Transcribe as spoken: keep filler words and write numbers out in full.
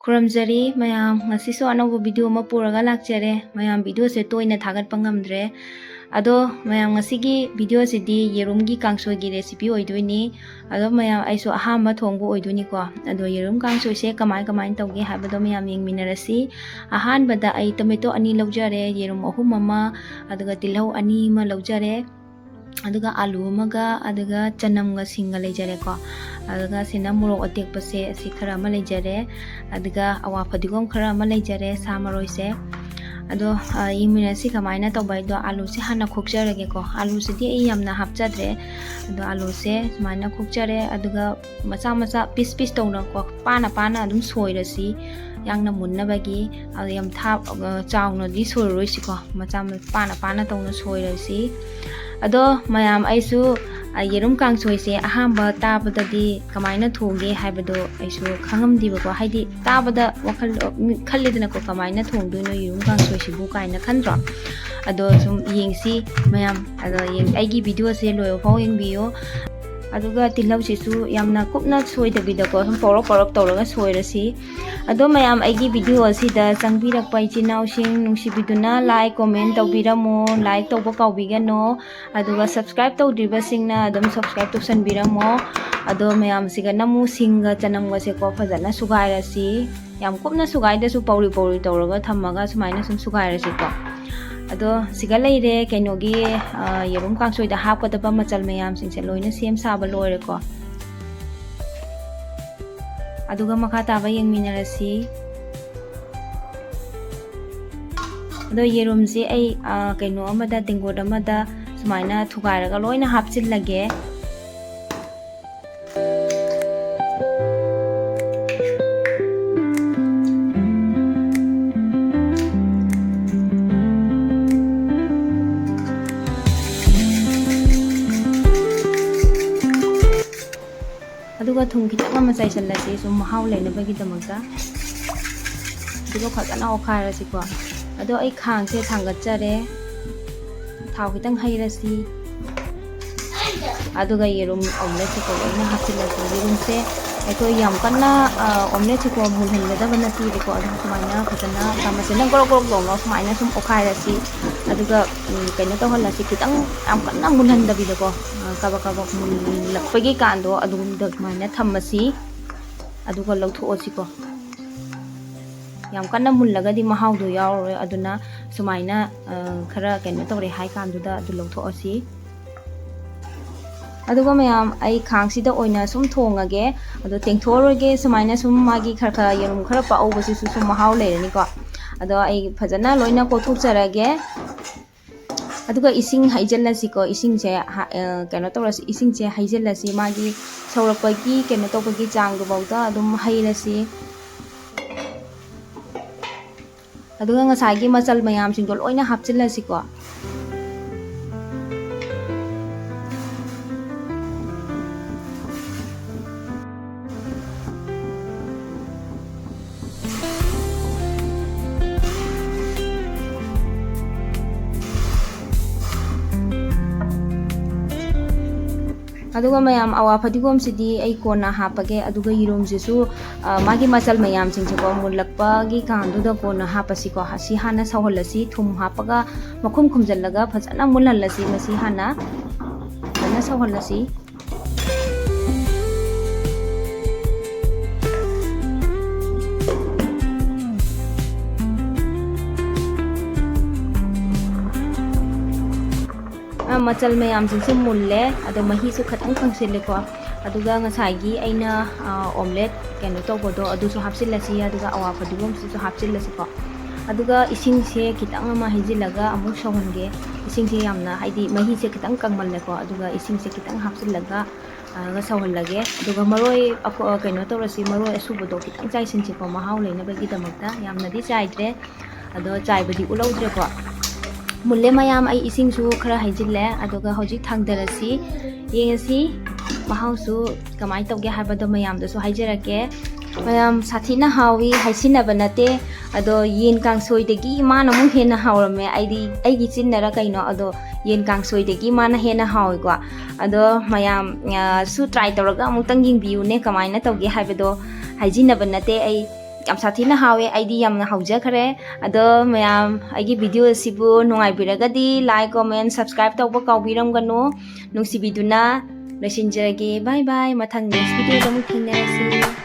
ꯈꯨꯔꯨꯝꯖꯔꯤ ꯃꯌꯥꯝ, ꯉꯁꯤꯁꯨ ꯑꯅꯧꯕ ꯚꯤꯗꯤꯑꯣ ꯑꯃ ꯄꯨꯔꯒ ꯂꯥꯛꯆꯔꯦ꯫ ꯃꯌꯥꯝ, ꯚꯤꯗꯤꯑꯣꯁꯦ ꯇꯣꯏꯅ ꯊꯥꯒꯠꯄ ꯉꯝꯗ꯭ꯔꯦ꯫ ꯑꯗꯣ ꯃꯌꯥꯝ, ꯉꯁꯤꯒꯤ ꯚꯤꯗꯤꯑꯣꯁꯤꯗꯤ ꯌꯦꯔꯨꯝꯒꯤ ꯀꯥꯡꯁꯣꯏꯒꯤ ꯔꯦꯁꯤꯄꯤ ꯑꯣꯏꯗꯣꯏꯅꯤ꯫ ꯑꯗꯣ ꯃꯌꯥꯝ, ꯑꯩꯁꯨ ꯑꯍꯥꯟꯕ ꯊꯣꯡꯕ ꯑꯣꯏꯗꯣꯏꯅꯤꯀꯣ꯫ ꯑꯗꯣ ꯌꯦꯔꯨꯝ ꯀꯥꯡꯁꯣꯏꯁꯦ ꯀꯃꯥꯏ ꯀꯃꯥꯏꯅ ꯇꯧꯒꯦ ꯍꯥꯏꯕꯗꯣ ꯃꯌꯥꯝ ꯌꯦꯡꯃꯤꯟꯅꯔꯁꯤ꯫ ꯑꯍꯥꯟꯕꯗ ꯑꯩ ꯇꯣꯃꯦꯇꯣ ꯑꯅꯤ ꯂꯧꯖꯔꯦ, ꯌꯦꯔꯨꯝ ꯑꯍꯨꯝ ꯑꯃ, ꯑꯗꯨꯒ ꯇꯤꯜꯍꯧ ꯑꯅꯤ ꯑꯃ ꯂꯧꯖꯔꯦ꯫ ꯑꯗꯨꯒ ꯑꯥꯂꯨ ꯑꯃꯒ, ꯑꯗꯨꯒ ꯆꯅꯝꯒ ꯁꯤꯡꯒ ꯂꯩꯖꯔꯦꯀꯣ꯫ ꯑꯗꯨꯒ ꯁꯤꯅ ꯃꯣꯔꯣꯛ ꯑꯇꯦꯛꯄꯁꯦ, ꯑꯁꯤ ꯈꯔ ꯑꯃ ꯂꯩꯖꯔꯦ꯫ ꯑꯗꯨꯒ ꯑꯋꯥ ꯐꯗꯤꯒꯣꯝ ꯈꯔ ꯑꯃ ꯂꯩꯖꯔꯦ, ꯁꯥ ꯃꯔꯣꯏꯁꯦ꯫ ꯑꯗꯣ, ꯑ, ꯌꯦꯡꯃꯤꯟꯅꯁꯤ ꯀꯃꯥꯏꯅ ꯇꯧꯕ ꯍꯥꯏꯗꯣ꯫ ꯑꯥꯂꯨꯁꯦ ꯍꯥꯟꯅ ꯈꯣꯛꯆꯔꯒꯦꯀꯣ꯫ ꯑꯥꯂꯨꯁꯤꯗꯤ ꯑꯩ ꯌꯥꯝꯅ ꯍꯥꯞꯆꯗ꯭ꯔꯦ꯫ ꯑꯗꯣ ꯑꯥꯂꯨꯁꯦ ꯁꯨꯃꯥꯏꯅ ꯈꯣꯛꯆꯔꯦ꯫ ꯑꯗꯨꯒ ꯃꯆꯥ ꯃꯆꯥ, ꯄꯤꯁ ꯄꯤꯁ ꯇꯧꯅꯀꯣ, ꯄꯥꯅ ꯄꯥꯅ ꯑꯗꯨꯝ ꯁꯣꯏꯔꯁꯤ, ꯌꯥꯝꯅ ꯃꯨꯟꯅꯕꯒꯤ꯫ ꯑꯗꯣ ꯌꯥꯝ ꯊꯥ-, ꯑ, ꯆꯥꯎꯅꯗꯤ ꯁꯣꯏꯔꯔꯣꯏꯁꯤꯀꯣ꯫ ꯃꯆꯥ ꯃ-, ꯄꯥꯅ ꯄꯥꯅ ꯇꯧꯅ ꯁꯣꯏꯔꯁꯤ꯫ ꯑꯗꯣ ꯃꯌꯥꯝ, ꯑꯩꯁꯨ, ꯑ, ꯌꯦꯔꯨꯝ ꯀꯥꯡꯁꯣꯏꯁꯦ ꯑꯍꯥꯟꯕ ꯇꯥꯕꯗꯗꯤ ꯀꯃꯥꯏꯅ ꯊꯣꯡꯒꯦ ꯍꯥꯏꯕꯗꯣ ꯑꯩꯁꯨ ꯈꯪꯉꯝꯗꯦꯕꯀꯣ꯫ ꯍꯥꯏꯗꯤ ꯇꯥꯕꯗ ꯋꯥꯈꯜ, ꯃꯤ ꯈꯜꯂꯦꯗꯅꯀꯣ, "ꯀꯃꯥꯏꯅ ꯊꯣꯡꯗꯣꯏꯅꯣ ꯌꯦꯔꯨꯝ ꯀꯥꯡꯁꯣꯏꯁꯤꯕꯨ?" ꯀꯥꯏꯅ ꯈꯟꯗ꯭ꯔꯣ? ꯑꯗꯣ ꯁꯨꯝ ꯌꯦꯡꯁꯤ ꯃꯌꯥꯝ꯫ ꯑꯗꯣ ꯌꯦꯡ-, ꯑꯩꯒꯤ ꯚꯤꯗꯤꯑꯣꯁꯦ ꯂꯣꯏꯕ ꯐꯥꯎ ꯌꯦꯡꯕꯤꯌꯨ꯫ ꯑꯗꯨꯒ ꯇꯤꯜꯍꯧꯁꯤꯁꯨ ꯌꯥꯝꯅ ꯀꯨꯞꯅ ꯁꯣꯏꯗꯕꯤꯗꯀꯣ, ꯁꯨꯝ ꯄꯧꯔꯞ ꯄꯧꯔꯞ ꯇꯧꯔꯒ ꯁꯣꯏꯔꯁꯤ꯫ ꯑꯗꯣ ꯃꯌꯥꯝ, ꯑꯩꯒꯤ ꯚꯤꯗꯤꯑꯣ ꯑꯁꯤꯗ ꯆꯪꯕꯤꯔꯛꯄ ꯏꯆꯤꯟ ꯏꯅꯥꯎꯁꯤꯡ, ꯅꯨꯡꯁꯤꯕꯤꯗꯨꯅ like, comment ꯇꯧꯕꯤꯔꯝꯃꯣ, like ꯇꯧꯕ ꯀꯥꯎꯕꯤꯒꯅꯣ꯫ ꯑꯗꯨꯒ subscribe ꯇꯧꯗ꯭ꯔꯤꯕꯁꯤꯡꯅ ꯑꯗꯨꯝ subscribe ꯇꯧꯁꯟꯕꯤꯔꯝꯃꯣ꯫ ꯑꯗꯣ ꯃꯌꯥꯝꯁꯤꯒ ꯅꯝꯃꯨ, ꯁꯤꯡꯒ ꯆꯅꯝꯒꯁꯦꯀꯣ ꯐꯖꯅ ꯁꯨꯒꯥꯏꯔꯁꯤ꯫ ꯌꯥꯝ ꯀꯨꯞꯅ ꯁꯨꯒꯥꯏꯗꯁꯨ, ꯄꯧꯔꯤ ꯄꯧꯔꯤ ꯇꯧꯔꯒ ꯊꯝꯃꯒ ꯁꯨꯃꯥꯏꯅ ꯁꯨꯝ ꯁꯨꯒꯥꯏꯔꯁꯤꯀꯣ꯫ ꯑꯗꯣ ꯁꯤꯒ ꯂꯩꯔꯦ ꯀꯩꯅꯣꯒꯤ, ꯑ, ꯌꯦꯔꯨꯝ ꯀꯥꯡꯁꯣꯏꯗ ꯍꯥꯞꯀꯗꯕ ꯃꯆꯜ ꯃꯌꯥꯝꯁꯤꯡꯁꯦ ꯂꯣꯏꯅ ꯁꯦꯝ ꯁꯥꯕ ꯂꯣꯏꯔꯦꯀꯣ꯫ ꯑꯗꯨꯒ ꯃꯈꯥ ꯇꯥꯕ ꯌꯦꯡꯃꯤꯟꯅꯔꯁꯤ꯫ ꯑꯗꯣ ꯌꯦꯔꯨꯝꯁꯦ ꯑꯩ, ꯑ, ꯀꯩꯅꯣ ꯑꯃꯗ, ꯇꯦꯡꯀꯣꯠ ꯑꯃꯗ ꯁꯨꯃꯥꯏꯅ ꯊꯨꯒꯥꯏꯔꯒ ꯂꯣꯏꯅ ꯍꯥꯞꯆꯤꯜꯂꯒꯦ꯫ ꯑꯗꯨꯒ ꯊꯨꯝ ꯈꯤꯇꯪ ꯑꯃ ꯆꯥꯏꯁꯤꯜꯂꯁꯤ, ꯁꯨꯝ ꯃꯍꯥꯎ ꯂꯩꯅꯕꯒꯤꯗꯃꯛꯇ꯫ ꯑꯗꯨꯒ ꯐꯖꯅ ꯑꯣꯠꯈꯥꯏꯔꯁꯤꯀꯣ꯫ ꯑꯗꯣ ꯑꯩ ꯈꯥꯡꯁꯦ ꯊꯥꯡꯒꯠꯆꯔꯦ, ꯊꯥꯎ ꯈꯤꯇꯪ ꯍꯩꯔꯁꯤ꯫ ꯑꯗꯨꯒ ꯌꯦꯔꯨꯝ omelette ꯁꯦꯀꯣ ꯂꯣꯏꯅ ꯍꯥꯞꯆꯤꯜꯂꯁꯤ꯫ ꯌꯦꯔꯨꯝꯁꯦ ꯑꯩꯈꯣꯏ ꯌꯥꯝ ꯀꯟꯅ ꯑꯣꯝꯂꯦꯠꯁꯤꯀꯣ ꯃꯨꯜꯍꯟꯒꯗꯕ ꯅꯠꯇꯦꯕꯀꯣ꯫ ꯑꯗꯨꯝ ꯁꯨꯃꯥꯏꯅ ꯐꯖꯅ ꯆꯥꯃꯁꯁꯤꯅ ꯒ꯭ꯔꯣꯛ ꯒ꯭ꯔꯣꯛ ꯇꯧꯅ ꯁꯨꯃꯥꯏꯅ ꯁꯨꯝ ꯑꯣꯠꯈꯥꯏꯔꯁꯤ꯫ ꯑꯗꯨꯒ ꯎꯝ, ꯀꯩꯅꯣ ꯇꯧꯍꯜꯂꯁꯤ, ꯈꯤꯇꯪ ꯌꯥꯝ ꯀꯟꯅ ꯃꯨꯜꯍꯟꯗꯕꯤꯗꯀꯣ, ꯑ, ꯀꯕꯛ ꯀꯕꯛ ꯃꯨꯜꯂꯛꯄꯒꯤ ꯀꯥꯟꯗꯣ ꯑꯗꯨꯒꯨꯝꯕꯗ ꯑꯗꯨꯃꯥꯏꯅ ꯊꯝꯃꯁꯤ꯫ ꯑꯗꯨꯒ ꯂꯧꯊꯣꯛꯑꯁꯤꯀꯣ꯫ ꯌꯥꯝ ꯀꯟꯅ ꯃꯨꯜꯂꯒꯗꯤ ꯃꯍꯥꯎꯗꯣ ꯌꯥꯎꯔꯔꯣꯏ꯫ ꯑꯗꯨꯅ ꯁꯨꯃꯥꯏꯅ, ꯑ, ꯈꯔ ꯀꯩꯅꯣ ꯇꯧꯔꯦ ꯍꯥꯏ ꯀꯥꯟꯗꯨꯗ ꯑꯗꯨ ꯂꯧꯊꯣꯛꯑꯁꯤ꯫ ꯑꯗꯨꯒ ꯃꯌꯥꯝ, ꯑꯩ ꯈꯥꯡꯁꯤꯗ ꯑꯣꯏꯅ ꯁꯨꯝ ꯊꯣꯡꯉꯒꯦ꯫ ꯑꯗꯣ ꯇꯦꯡꯊꯣꯛꯑꯔꯣꯏꯒꯦ꯫ ꯁꯨꯃꯥꯏꯅ ꯁꯨꯝ ꯃꯥꯒꯤ ꯈꯔ ꯈꯔ ꯌꯦꯔꯨꯝ ꯈꯔ ꯄꯥꯛꯍꯧꯕꯁꯤꯁꯨ ꯁꯨꯝ ꯃꯍꯥꯎ ꯂꯩꯔꯅꯤꯀꯣ꯫ ꯑꯗꯣ ꯑꯩ ꯐꯖꯅ ꯂꯣꯏꯅ ꯀꯣꯠꯊꯣꯛꯆꯔꯒꯦ꯫ ꯑꯗꯨꯒ ꯏꯁꯤꯡ ꯍꯩꯖꯤꯜꯂꯁꯤꯀꯣ꯫ ꯏꯁꯤꯡꯁꯦ ꯍ-, ꯑ, ꯀꯩꯅꯣ ꯇꯧꯔꯁꯤ, ꯏꯁꯤꯡꯁꯦ ꯍꯩꯖꯤꯜꯂꯁꯤ꯫ ꯃꯥꯒꯤ ꯁꯧꯔꯛꯄꯒꯤ ꯀꯩꯅꯣ ꯇꯧꯕꯒꯤ ꯆꯥꯡꯗꯨꯐꯥꯎꯗ ꯑꯗꯨꯝ ꯍꯩꯔꯁꯤ꯫ ꯑꯗꯨꯒ ꯉꯁꯥꯏꯒꯤ ꯃꯆꯜ ꯃꯌꯥꯝꯁꯤꯡꯗꯣ ꯂꯣꯏꯅ ꯍꯥꯞꯆꯤꯜꯂꯁꯤꯀꯣ꯫ ꯑꯗꯨꯒ ꯃꯌꯥꯝ, ꯑꯋꯥ ꯐꯗꯤꯒꯣꯝꯁꯤꯗꯤ ꯑꯩ ꯀꯣꯟꯅ ꯍꯥꯞꯄꯒꯦ꯫ ꯑꯗꯨꯒ ꯌꯦꯔꯨꯝꯁꯤꯁꯨ, ꯑ, ꯃꯥꯒꯤ ꯃꯆꯜ ꯃꯌꯥꯝꯁꯤꯡꯁꯦꯀꯣ, ꯃꯨꯜꯂꯛꯄꯒꯤ ꯀꯥꯟꯗꯨꯗ ꯀꯣꯟꯅ ꯍꯥꯞꯄꯁꯤꯀꯣ꯫ ꯑꯁꯤ ꯍꯥꯟꯅ ꯁꯧꯍꯜꯂꯁꯤ꯫ ꯊꯨꯝ ꯍꯥꯞꯄꯒ ꯃꯈꯨꯝ ꯈꯨꯝꯖꯤꯜꯂꯒ ꯐꯖꯅ ꯃꯨꯜꯍꯜꯂꯁꯤ꯫ ꯃꯁꯤ ꯍꯥꯟꯅ ꯐꯖꯅ ꯁꯧꯍꯜꯂꯁꯤ꯫ ꯑ, ꯃꯆꯜ ꯃꯌꯥꯝꯁꯤꯡꯁꯨ ꯃꯨꯜꯂꯦ꯫ ꯑꯗꯣ ꯃꯍꯤꯁꯨ ꯈꯤꯇꯪ ꯀꯪꯁꯤꯜꯂꯦꯀꯣ꯫ ꯑꯗꯨꯒ ꯉꯁꯥꯏꯒꯤ ꯑꯩꯅ, ꯑ, omelette ꯀꯩꯅꯣ ꯇꯧꯕꯗꯣ, ꯑꯗꯨꯁꯨ ꯍꯥꯞꯆꯤꯜꯂꯁꯤ꯫ ꯑꯗꯨꯒ ꯑꯋꯥ ꯐꯗꯤꯒꯣꯝꯁꯤꯁꯨ ꯍꯥꯞꯆꯤꯜꯂꯁꯤꯀꯣ꯫ ꯑꯗꯨꯒ ꯏꯁꯤꯡꯁꯦ ꯈꯤꯇꯪ ꯑꯃ ꯍꯩꯖꯤꯜꯂꯒ ꯑꯃꯨꯛ ꯁꯧꯍꯟꯒꯦ꯫ ꯏꯁꯤꯡꯁꯦ ꯌꯥꯝꯅ, ꯍꯥꯏꯗꯤ ꯃꯍꯤꯁꯦ ꯈꯤꯇꯪ ꯀꯪꯃꯜꯂꯦꯀꯣ꯫ ꯑꯗꯨꯒ ꯏꯁꯤꯡꯁꯦ ꯈꯤꯇꯪ ꯍꯥꯞꯆꯤꯜꯂꯒ, ꯑ, ꯁꯧꯍꯜꯂꯒꯦ꯫ ꯑꯗꯨꯒ ꯃꯔꯣꯏ ꯑꯀꯨ-, ꯑ, ꯀꯩꯅꯣ ꯇꯧꯔꯁꯤ, ꯃꯔꯣꯏ ꯑꯁꯨꯕꯗꯣ ꯈꯤꯇꯪ ꯆꯥꯏꯁꯤꯟꯁꯤꯀꯣ, ꯃꯍꯥꯎ ꯂꯩꯅꯕꯒꯤꯗꯃꯛꯇ꯫ ꯌꯥꯝꯅꯗꯤ ꯆꯥꯏꯗ꯭ꯔꯦ꯫ ꯑꯗꯣ ꯆꯥꯏꯕꯗꯤ ꯎꯠꯍꯧꯗ꯭ꯔꯦꯀꯣ꯫ ꯃꯨꯜꯂꯦ ꯃꯌꯥꯝ, ꯑꯩ ꯏꯁꯤꯡꯁꯨ ꯈꯔ ꯍꯩꯖꯤꯜꯂꯦ꯫ ꯑꯗꯨꯒ ꯍꯧꯖꯤꯛ ꯊꯥꯡꯗꯔꯁꯤ, ꯌꯦꯡꯉꯁꯤ ꯃꯍꯥꯎꯁꯨ ꯀꯃꯥꯏꯅ ꯇꯧꯒꯦ ꯍꯥꯏꯕꯗꯣ ꯃꯌꯥꯝꯗꯁꯨ ꯍꯥꯏꯖꯔꯛꯀꯦ꯫ ꯃꯌꯥꯝ, ꯁꯥꯊꯤꯅ ꯍꯥꯎꯏ, ꯍꯥꯏꯁꯤꯟꯅꯕ ꯅꯠꯇꯦ꯫ ꯑꯗꯣ ꯌꯦꯟ ꯀꯥꯡꯁꯣꯏꯗꯒꯤ ꯃꯥꯅ ꯑꯃꯨꯛ ꯍꯦꯟꯅ ꯍꯥꯎꯔꯝꯃꯦ꯫ ꯑꯩꯗꯤ ꯑꯩꯒꯤ ꯆꯤꯟꯅꯔ ꯀꯩꯅꯣ, ꯑꯗꯣ ꯌꯦꯟ ꯀꯥꯡꯁꯣꯏꯗꯒꯤ ꯃꯥꯅ ꯍꯦꯟꯅ ꯍꯥꯎꯏꯀꯣ꯫ ꯑꯗꯣ ꯃꯌꯥꯝ, ꯑ, ꯁꯨ try ꯇꯧꯔꯒ ꯑꯃꯨꯛꯇꯪ ꯌꯦꯡꯕꯤꯌꯨꯅꯦ, ꯀꯃꯥꯏꯅ ꯇꯧꯒꯦ ꯍꯥꯏꯕꯗꯣ꯫ ꯍꯥꯏꯖꯤꯟꯅꯕ ꯅꯠꯇꯦ, ꯑꯩ ꯌꯥꯝ ꯁꯥꯊꯤꯅ ꯍꯥꯎꯋꯦ, ꯑꯩꯗꯤ ꯌꯥꯝꯅ ꯍꯥꯎꯖꯈ꯭ꯔꯦ꯫ ꯑꯗꯣ ꯃꯌꯥꯝ, ꯑꯩꯒꯤ video ꯑꯁꯤꯕꯨ ꯅꯨꯡꯉꯥꯏꯕꯤꯔꯒꯗꯤ like, comment, subscribe ꯇꯧꯕ ꯀꯥꯎꯕꯤꯔꯝꯒꯅꯨ꯫ ꯅꯨꯡꯁꯤꯕꯤꯗꯨꯅ ꯂꯣꯏꯁꯤꯟꯖꯔꯒꯦ꯫ Bye bye, ꯃꯊꯪ next video ꯗ ꯑꯃꯨꯛ ꯊꯦꯡꯅꯔꯁꯤ꯫